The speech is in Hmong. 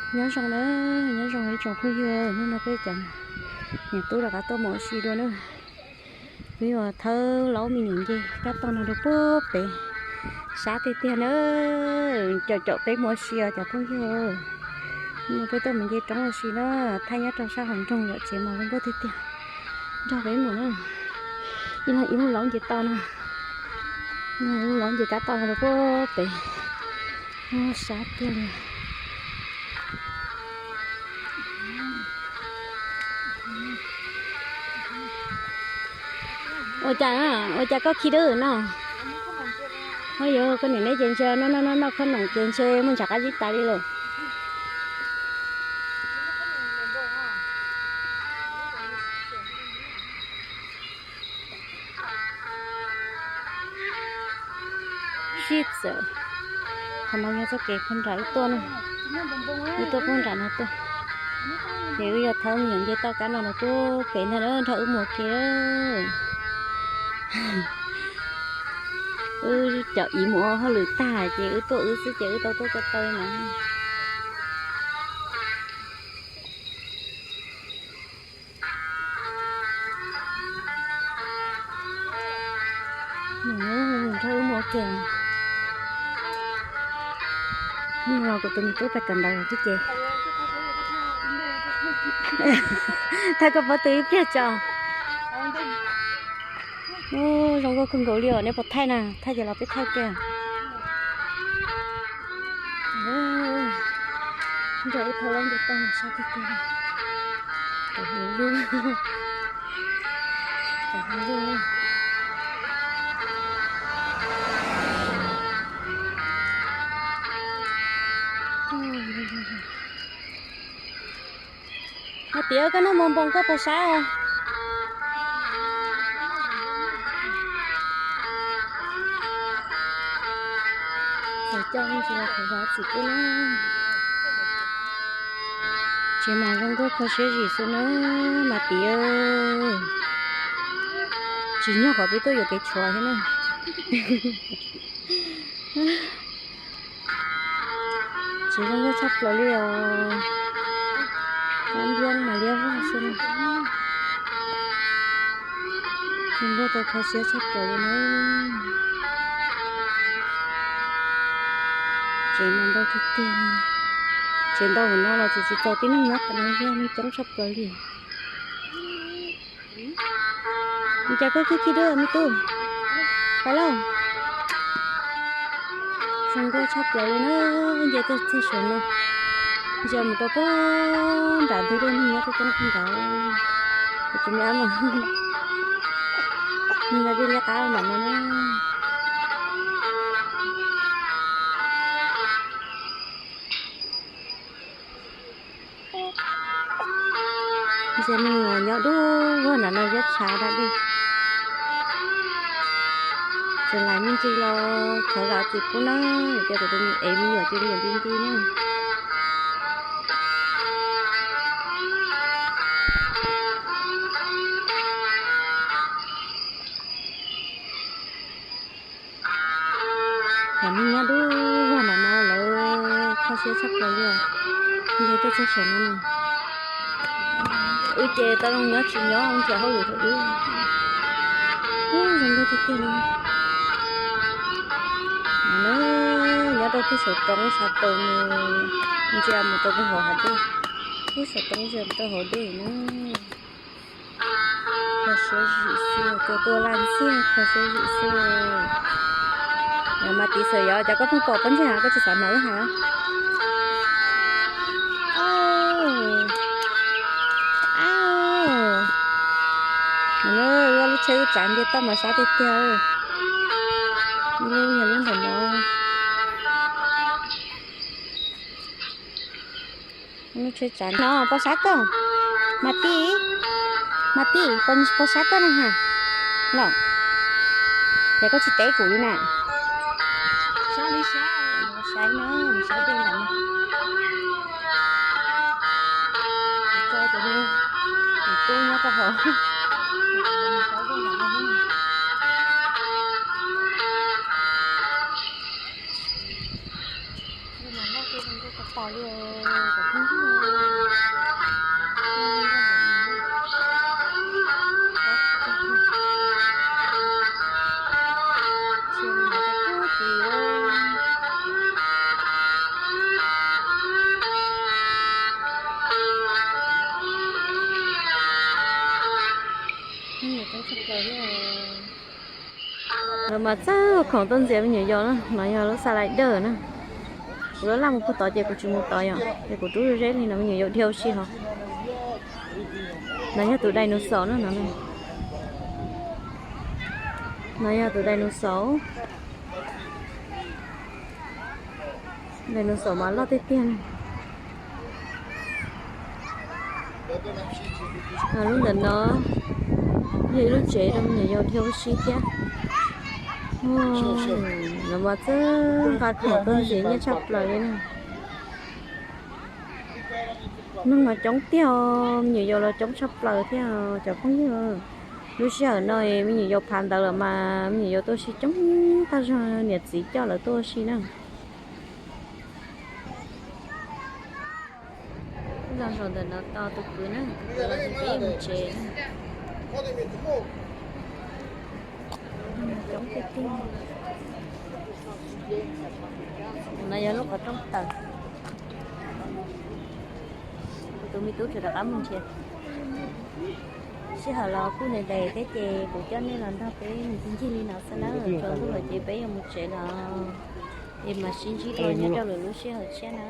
Nyob zoo na, nyob zoo ib tsoom phooj ywg, hnub no peb cov niam tub rov qab tuaj mus ua si dua na. Peb yuav thawb laub me nyuam nce kab toj no rau puag pem sab tiag tiag na. Caum caum peb mus ua si os cov phooj ywg. Hnub no peb tuaj mus nce roob ua si na, thaij nyob rau sab hauv nroog yom, tsev mas zoo nkauj tiag tiag. Nrog peb mus na. Ib leeg ib lub laub nce toj no, ib lub laub nce kab toj no rau puag pem sab tiag li. Ua cas, ua cas koj khi dwb no? Ua yuav koj niam neb ces ntshe noj noj noj noj khob noom ces ntshe muaj ntshav qab zib tas li lawm. Sib txawm, qhov no yog txoj kev puag nram wb tuaj na, wb tuaj puag nram no tuaj. Ces wb yog thawb me nyuam nce toj kab no los puag pem ntag na, nrog wb mus ua ke. Wb cov ib mus ua hauj lwm tag ces wb tuaj wb xwb ces wb tau tuaj ko taw na. Nrog wb mus ua ke. Hnub no kuv tus me tub pais kawm ntawv thiab ces thaij koj pob tw ib pliag tso. Zoo nkauj kawg nkaus li os, neb puas thaij na? Thaij ces los peb thaij kiag. Nrog wb thawb laub nce toj sab tiag tiag. Tam hluv lug, tam hluv lug. Hais tias koj noj mov npoos koj puas sab os? Txawm coj me ntsis los kuv zov txim pub na. Tsev mas zoo nkauj kho siab zim xwb na, mas tias tsis nyob qhov peb tuaj yuav kev tshuav thiab na. Tsev zoo nkauj tshaj plaws li os. Kab npia mas liab vog xwb na. Zoo nkauj tau kho siab tshaj plaws li na. Tsev mas ntau tiag tiag. Tsev ntau hauv no los tsis tsis txaus tib neeg nyob qhov no, neeg coob tshaj plaws li. Cas koj khib khib dub me tub? Pais lauj. Zoo nkauj tshaj plaws li na, nce tuaj txog saum no. Ntsia mus rau puag nram ntug dej neeg nyob coob coob nrad. Kuv tus me ab mas nws nqa dej liab qab nram no na. Ntsia neeg nyob dub vog nram no ziab tshav da dej. Tsis lais me ntsis los thov zam txim pub na, ces kuv tus me ev me nyuam ces me nyuam nti nti na. Cov neeg nyob dub vog nram no lawv kho siab tshaj plaws li os. Nce tuaj txog saum no na. Wb ces tau zoo nyob tsis nyob ntsia hauj lwm thaum ub. Ub, zoo nkauj tiag tiag li. Nyob rau pug saum roob sab tod, ntsia mus rau pug hauv hav dej. Pug saum roob ntsia mus rau hauv dej na. Kho siab zim xwb, tua tua laj ntxiag kho siab zim xwb. Mas tiv xwm yog cov koj pheej pom pob ntseg koj tsis xav hnov wb hais. Lub tsheb wb tsav nce toj mas sab tiag tiag. Lub yog lub ntawm no. Lub tsheb tsav no puas sab koj? Mas tij, mas tij, puas sab koj na ha? Los, ces koj tsis teb kuv li na. Saib na, saib dej ntawm no. Tso cov niag tub nyob rau hauv. Lawv mas txawj khoom tuaj ntxias me nyuam yaus na. No yog lub xa lai dawj na. Kuv laj laj mus puag tod ces kuv tsis mus tod yom, ces kuv rub zeb li no me nyuam yaus dhia ua si hos. No yog tus dinosaur na no. No yog tus dinosaur. Dinosaur mas loj tiag tiag. Lub ntawm no yog ib lub tsev rau me nyuam yaus dhia ua si thiab. No mas txawj nqa khoom tuaj ntxias nyiaj tshaj plaws li na. Neeg los coob tiag os, me nyuam yaus los coob tshaj plaws thiab cov phooj ywg. Lub sij hawm no me nyuam yaus phav ntawd lawm mas me nyuam yaus tuaj ua si coob tag zog, niam txiv coj lawv tuaj ua si na. Lub zos ntawm no tos tus kwv na, tus kwv los ces peb yuav mus tsev na. Coob tiag tiag. No yog lub qhov rooj tawm. Kuv tus me tub tseem rov qab mus nrhiav. Sij hawm los kuj ntev ntev thiab ces kuv coj nej los nrog peb mus ncig ncig li no xwb na, tsaus ntuj lawm ces peb yuav mus tsev lawm. Es mam sib ntsib dua nyob rau lwm lub sij hawm tshiab na.